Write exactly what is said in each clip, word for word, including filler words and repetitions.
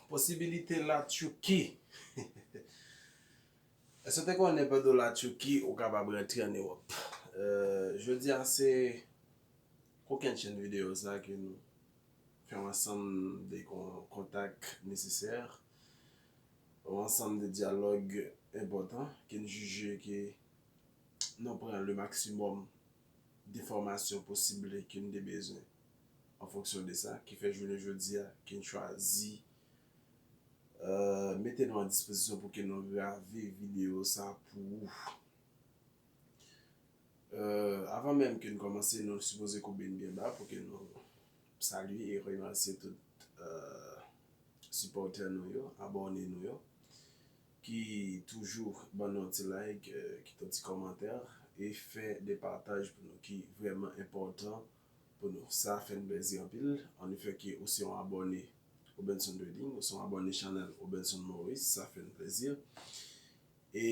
Posibilite Latchouki. Èske w te konnen pandan w Latchouki, ou kapab rantre ann Ewòp? Euh, jodi a, se kokennchenn videyo sa ke nou fè yon ansanm de kon- kontak nesesè, yon ansanm de dyalòg enpòtan ke n jije ke nou pran le maksimòm de enfòmasyon posib ke n te bezwen an fonksyon de sa, ki fè jounen jodi a ke n chwazi euh, mete nou an dispozisyon pou ke nou grave videyo sa pou ou. Euh, avan menm ke n kòmanse, nou sipoze koube n byen ba pou ke nou salye e remèsye tout euh, sipòtè nou yo, abòne nou yo, ki toujou ban nou yon ti like, euh, kite yon ti kòmantè e fè de pataj pou nou ki vrèman enpòtan pou nou. Sa fè n plezi anpil. An efè ke ou se yon abòne Robinson Trading, ou se yon abòne chanèl Robinson Maurice, sa fè n plezi. E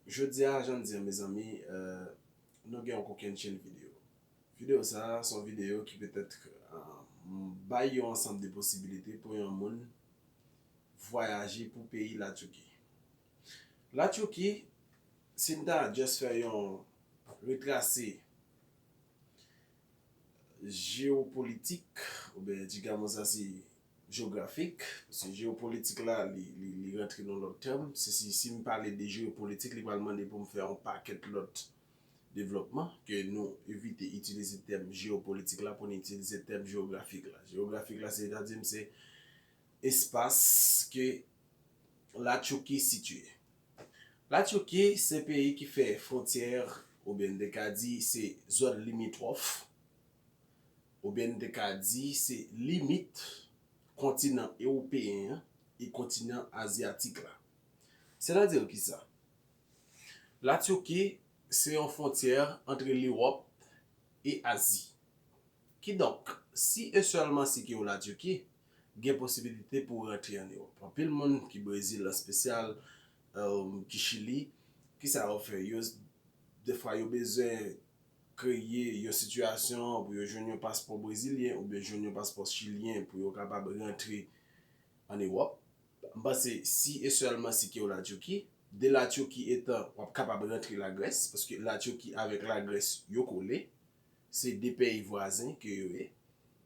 jodi a, jan m di an, mezanmi, euh, nou gen yon kokennchenn videyo. Videyo sa a, se yon videyo ki petèt euh, bay yon ansanm de posibilite pou yon moun vwayaje pou peyi Latchouki. Latchouki, si n ta just fè yon retrase jewopolitik, oubyen dikamon sa se jewografik, paske jewopolitik la, li, li, li rantre nan lòt tèm. Se si, si m pale de jewopolitik, li pral mande pou m fè yon pakèt lòt devlòpman, ke nou evite itilize tèm jewopolitik la pou n itilize tèm jewografik la. Jewografik la, se ta di m se espas ke Latchouki sitiye. Latchouki se peyi ki fè fwontyè, oubyen n te ka di se zòn limitwòf, oubyen n te ka di se limit kontinan ewopeyen an e kontinan azyatik la. Sètadi kisa? Latchouki se yon fwontyè ant Lewòp e Azi. Kidonk, si e sèlman si ke w Latchouki, gen posibilite pou w rantre ann Ewòp. Anpil moun ki Brezil an espesyal, euh, ki Chili, kisa yo fè? Yo, defwa yo bezwen kreye yon sitiyasyon pou yo jwenn yon paspò brezilyen oubyen jwenn yon paspò chilyen pou yo kapab rantre ann Ewòp. M panse si e sèlman si ke w Latchouki, de Latchouki etan w ap kapab rantre Lagrès, paske Latchouki avèk Lagrès yo kole, se de peyi vwazen ke yo ye.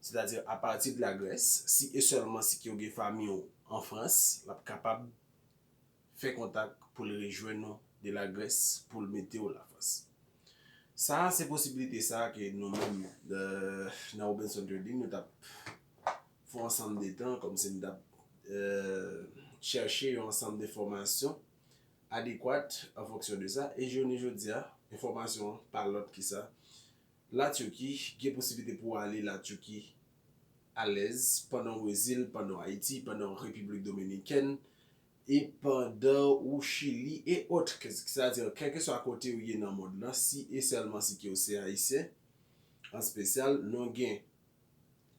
Sètadi apati de Lagrès, si e sèlman si ke w gen fanmi w an Frans, l ap kapab fè kontak pou l rejwenn ou de Lagrès pou l mete w Lafrans. Sa a se posibilite sa a ke nou menm euh, nan Robinson Trading nou t ap fè yon ansanm de tan kòmsi n t ap euh, chèche yon ansanm de enfòmasyon adekwat an fonksyon de sa. E jounen jodi a, enfòmasyon an pa lòt ki sa. Latchouki gen posiblite pou w ale Latchouki alèz pandan w Brezil, pandan w Ayiti, pandan w Repiblik Dominikèn, e pandan ou Chili e ot, sètadi kèlkeswa kote ou ye nan mond lan, si e sèlman si ke w se ayisyen, an espesyal, nou gen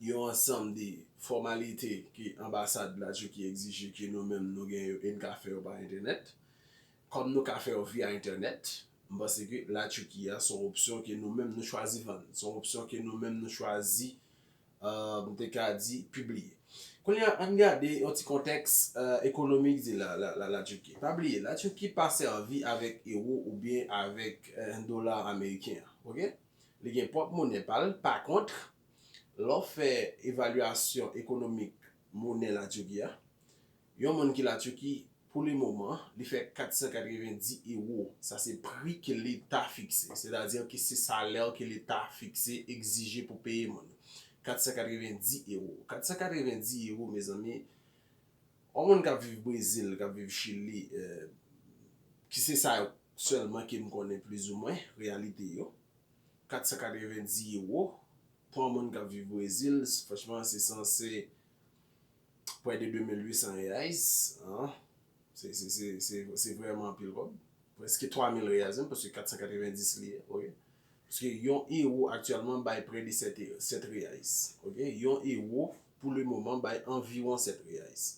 yon ansanm de fòmalite ke anbasad Latchouki egzije ke nou menm nou gen yo e n ka fè yo pa entènèt. Kòm nou ka fè yo via entènèt, m panse ke Latchouki a se yon opsyon ke nou menm nou chwazi vann, se yon opsyon ke nou menm nou chwazi euh, m te ka di pibliye. Kounye a, ann gade yon ti kontèks euh, ekonomik de la, la, la, Latchouki. Pa bliye, Latchouki pa sèvi avèk ewo oubyen avèk euh, dola ameriken an. Oke? Li gen pwòp monè pa l. Pa kont, lè w fè evalyasyon ekonomik monè Latchouki a, yon moun ki Latchouki pou le moman, li fè kat san katrevendi ewo. Sa se pri ke Leta fikse. Sètadi ke se salè ke Leta fikse, egzije pou peye moun. Kat san katrevendi ewo. Kat san katrevendi ewo, mezanmi, yon moun k ap viv Brezil, k ap viv Chili, euh, ki se sa sèlman ke m konnen plizoumwen, reyalite yo. Kat san katrevendi ewo, pou yon moun k ap viv Brezil, franchman, se sanse prè de de mil uit san reais, hein. Se, se, se, se, se vrèman anpil kòb. Prèske twa mil reais menm, paske kat san katrevendi li ye, oke? Paske yon ewo aktyèlman bay prè de sèt, sèt reais, oke? Yon ewo, pou le moman, bay anviwon sèt reais.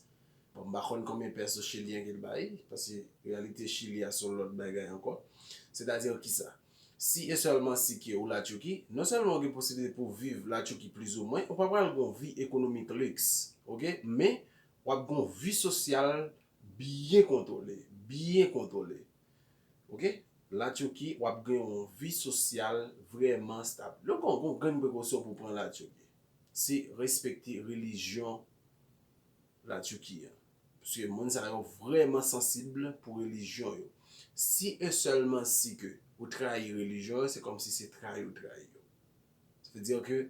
Bon, m pa konn konbyen pèso chilyen ke l bay, paske reyalite Chili a se yon lòt bagay ankò. Sètadi kisa? Si e sèlman si ke ou Latchouki, non sèlman ou gen posiblite pou viv Latchouki plizoumwen, ou pa pral gen yon vi ekonomik liks, oke? Men, W ap gen yon vi sosyal byen kontwole, byen kontwole. Oke? Latiki, w ap gen yon vi sosyal vrèman stab. Lè w gen yon grenn prekosyon pou w pran Latiki, se respekte relijyon Latiki an. Paske moun sa yo vrèman sansib pou relijyon yo. Si e sèlman si ke ou trayi relijyon yo, se kòmsi se trayi ou trayi yo. Sa vle di ke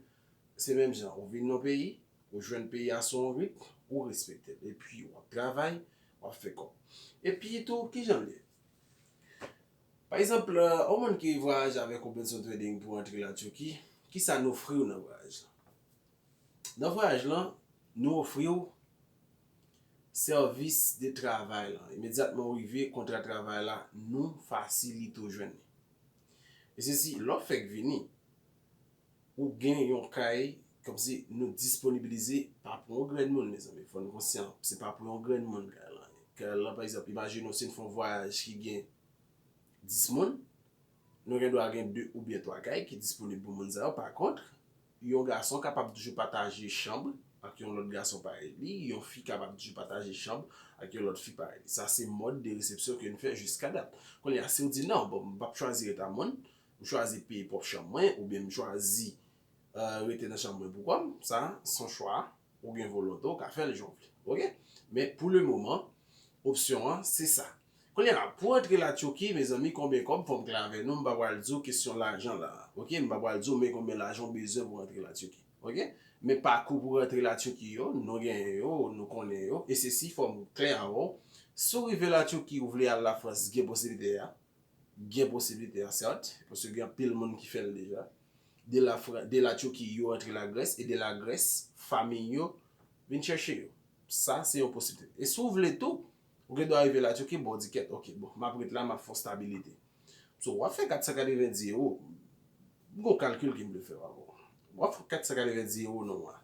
se menm jan, ou vin nan peyi, ou jwenn peyi a sou yon rit, ou respekte l. Epi w ap travay, w ap fè kòb. Epi tou, kijan l ye? Pa egzanp, yon moun ki vwayaje avèk ou Benson Trading pou antre Latiki, kisa n ofri w nan vwayaj la? Nan vwayaj lan, nou ofri w sèvis de travay lan. Imedyatman ou rive, kontra travay la, nou fasilite w jwenn li. E se si, lè w fèk vini, ou gen yon kay, kòmsi nou disponibilize pa pou yon grenn moun, mezanmi. Fò n konsyan, se pa pou yon grenn moun kay lan ye. Kay lan, pa egzanp, imajine w si n fè yon vwayaj ki gen dis moun, nou gen dwa gen de oubyen twa kay ki disponib pou moun sa yo. Pa kont, yon gason kapab toujou pataje chanm ak yon lòt gason parèy li, yon fi kapab toujou pataje chanm ak yon lòt fi parèy li. Sa se mòd de resepsyon ke n fè jiska dat. Kounye a, si w di, "Non, bon, m p ap chwazi ret a moun, m chwazi peye pwòp chanm mwen, oubyen m chwazi, euh, rete nan chanm mwen pou kò m," sa, se yon chwa, ou gen volonte, ou ka fè l jan w vle. Oke? Men pou le moman, opsyon an, se sa. Kounye a, pou antre Latiki, mezanmi, konbyen kòb, fò m klè avè nou, m pa pral di w kesyon lajan la. Oke? M pa pral di w men konbyen lajan w bezwen pou antre Latiki. Oke? Men pakou pou rantre Latiki yo, nou genyen yo, nou konnen yo. E se si, fò m klè avè w. Si w rive Latiki, ou vle al Lafrans, gen posiblite a. Gen posiblite a, sèt, paske gen anpil moun ki fè l deja. De la Fra-, de Latiki, yo antre Lagrès, e de Lagrès, fanmi yo vin chèche yo. Sa, se yon posiblite. E si w vle tou, ou gen dwa rive Latiki, bon, w di kèt, oke, bon, m ap ret la, m ap fè yon stabilite. So, w ap fè kat san katrevendis ewo. M gon kalkil ke m vle fè avè w. W ap fè kat san katrevendis ewo nan mwa.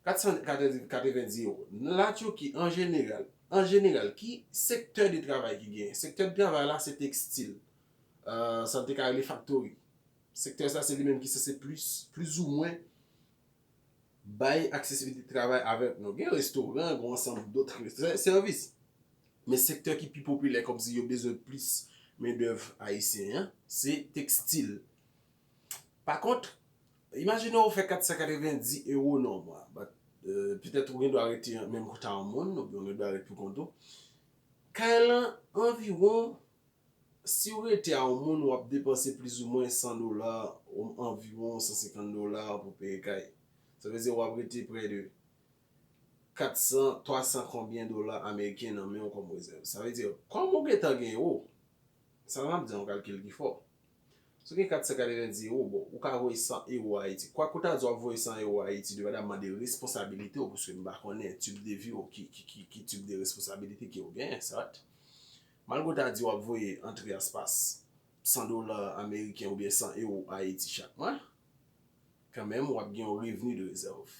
Kat san katrevendis ewo. Latiki, an jeneral, an jeneral, ki sektè de travay ki genyen? Sektè de travay la, se tekstil. Euh, sa n te ka rele faktori. Sektè sa, se li menm ki sanse plis, plizoumwen, bay aksesibilite travay avèk nou. Gen restoran, gen yon ansanm dòt sè-, sèvis. Men sektè ki pi popilè, kòmsi yo bezwen plis mendèv ayisyen an, se tekstil. Pa kont, imajine w fè kat san katrevendis ewo nan mwa. But, euh, petèt ou gen dwa rete menm kote a yon moun, oubyen ou gen dwa ret pou kont ou. Kay lan, anviwon, si w rete a yon moun, w ap depanse plizoumwen san dola, ou anviwon san senkant dola pou peye kay. Sa vle di w ap rete prè de kat san, twa san konbyen dola ameriken nan men w kòm rezèv. Sa vle di, kòm ou gentan gen ewo, sa m ap di yon kalkil ki fò. Si w gen kat san katrevendis ewo, bon, ou ka voye san ewo Ayiti. Kwak ou ta di w ap voye san ewo Ayiti, devan w ap mande responsabilite w, paske m pa konnen tip de vi w, ki, ki, ki, ki tip de responsabilite ke w genyen, sèt. Malgre w ta di w ap voye antre espas san dola ameriken oubyen san ewo Ayiti chak mwa, kanmenm, w ap gen yon revni de rezèv.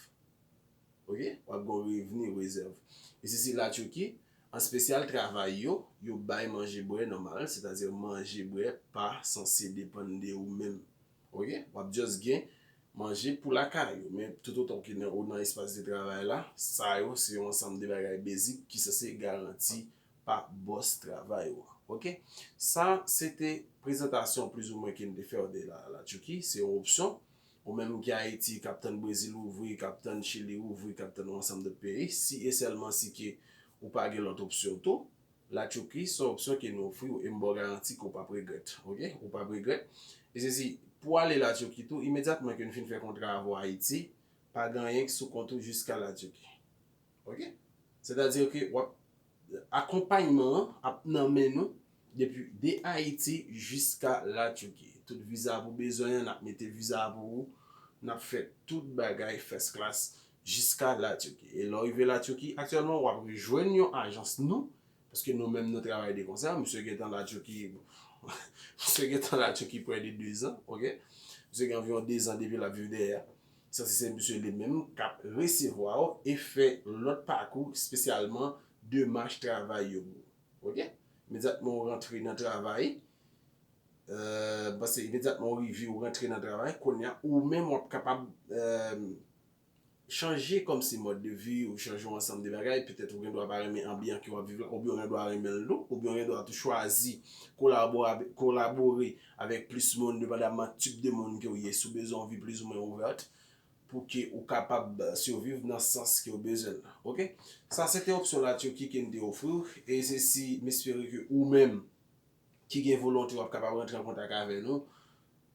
Oke? W ap gen yon revni rezèv. E se si Latiki, an espesyal travay yo, yo bay manje bwè nòmal, sètadi manje bwè pa sanse depann de ou menm. Oke? W ap just gen manje pou lakay ou, men toutotan ke nan, ou nan espas de travay la, sa yo se yon ansanm de bagay bezik ki sanse garanti pa bòs travay ou an. Oke? Sa, se te prezantasyon plizoumwen ke m te fè w de la, Latiki. Se yon opsyon. Ou menm ki Ayiti, k ap tann Brezil ouvri, k ap tann Chili ouvri, k ap tann yon ansanm dòt peyi, si e sèlman si ke ou pa gen lòt opsyon tou, Latiki se yon opsyon ke nou ofri w e m ba w garanti ke w p ap regrèt. Oke? Ou p ap regrèt. E se si, pou ale Latiki tou, imedyatman ke n fin fè kontra avè w Ayiti, pa gen anyen ki sou kont ou jiska Latiki. Oke? Sètadi ke w ap, akonpayman an ap nan men nou depi de Ayiti jiska Latiki. Tout viza pou bezwen an, n ap mete viza pou ou. N ap fè tout bagay first class jiska Latiki. E lè w rive Latiki, aktyèlman, w ap rejwenn yon ajans nou, paske nou menm nou travay de konsè. Misye gentan Latiki, misye gentan Latiki prè de dezan, oke? Misye gen anviwon dezan depi l ap viv dèyè. Sa se, se misye li menm k ap resevwa w e fè lòt pakou, espesyalman demach travay yo pou ou. Oke? Imedyatman w rantre nan travay, euh, paske imedyatman w rive, w rantre nan travay, kounye a, ou menm w ap kapab, euh, chanje kòmsi mòd de vi, ou chanje yon ansanm de bagay, petèt ou gen dwa pa renmen anbyan ke w ap viv la, oubyen ou gen dwa renmen l tou, oubyen ou gen dwa tou chwazi kolabore, kolabore avèk plis moun, depandamman tip de moun ke w ye, si w bezwen yon vi plizoumwen ouvèt, pou ke ou kapab siviv nan sans ke w bezwen l la. Oke? Sa se te opsyon Latiki ke n te ofri w, e se si, m espere ke ou menm ki gen volonte w ap kapab rantre an kontak avè nou.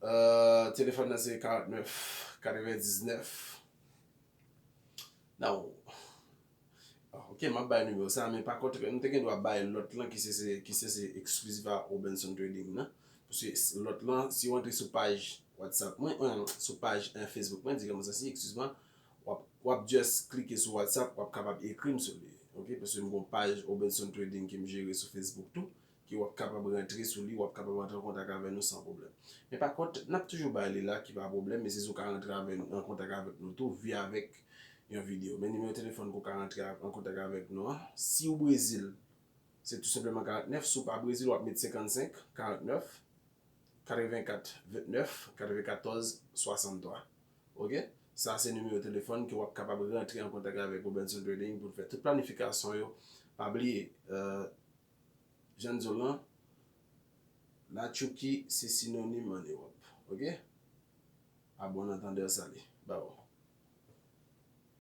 Euh, telefòn nan se karant nèf katrevendiznèf. Non. Ah, ok, m ap bay nimewo sa, men pa kont, nou te gen dwa bay lòt lan ki se, se, ki se, se exclusive a Robinson Trading nan. Paske lòt lan, si w antre sou paj WhatsApp mwen, euh, sou paj, euh, Facebook mwen, di kòman sa se, excuse-moi, w ap, w ap just klike sou WhatsApp, w ap kapab ekri m sou li. Ok, paske m gon paj Robinson Trading ke m jere sou Facebook tou, ke w ap kapab rantre sou li, w ap kapab rantre an kontak avè nou san pwoblèm. Men pa kont, n ap toujou bay li la, ki pa pwoblèm, men si w ka rantre avè, an kontak avèk nou tou, via avèk yon videyo. Men nimewo telefòn pou w ka rantre a-, an kontak avèk nou an. Si w Brezil, se tou senpleman karant nèf. Si w pa Brezil, w ap met senkannsenk, karant nèf, katrevenkat, vennèf, katrevenkatòz, swasanntwa. Ok? Sa se nimewo telefòn ke w ap kapab rantre an kontak avèk Robinson Trading pou l fè tout planifikasyon yo. Pa bliye, euh, jan n di w lan, Latiki se sinonim an Ewòp. Ok? A bon antandè, sali. Bye bye.